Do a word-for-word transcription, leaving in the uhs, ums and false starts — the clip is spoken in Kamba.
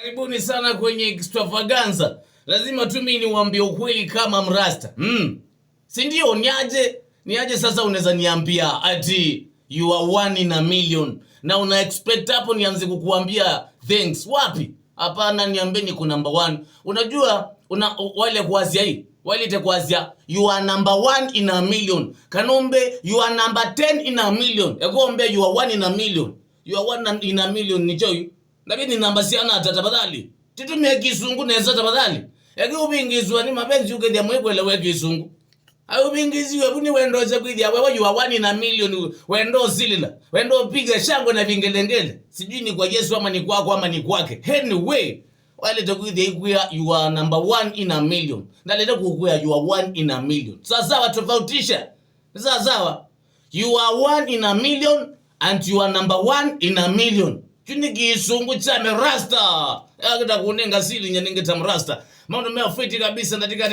Karibuni sana kwenye Extravaganza. Lazima tu mimi niwaambie ukweli kama mrasta. Mm. Si ndio? Niaje? Niaje sasa unaweza niambia ati you are one in a million? Na una expect hapo nianze kukuambia thanks. Wapi? Hapana, niambie niko number one. Unajua, una, wale kwazia hii, wale te kwazia, you are number one in a million. Kanombe, you are number ten in a million. Ekombe, you are one in a million. You are one in a million ni choyu. Na bini namba siana ata tafadhali. Titumie kisungu nesa tafadhali. Eki ubingizwa ni mapenzi ukethia mwekwelewe kisungu. Au ubingizwe buni wendo cha kwithia wewe you are one in a million, wendo silila. Wendo piga shangwe na vingelengele. Sijui ni kwa Yesu ama ni kwako ama ni kwake. Anyway, walete kwithia ikwia you are number one in a million. Ndalete kukwia you are one in a million. Sawa sawa, tofautisha. Sawa sawa. You are one in a million and you are number one in a million. Kyu nĩ kĩsũngũ kya mrasta. Akita kunenga sili nye ningita mrasta. Maũndũ me fiti kabisa ndatika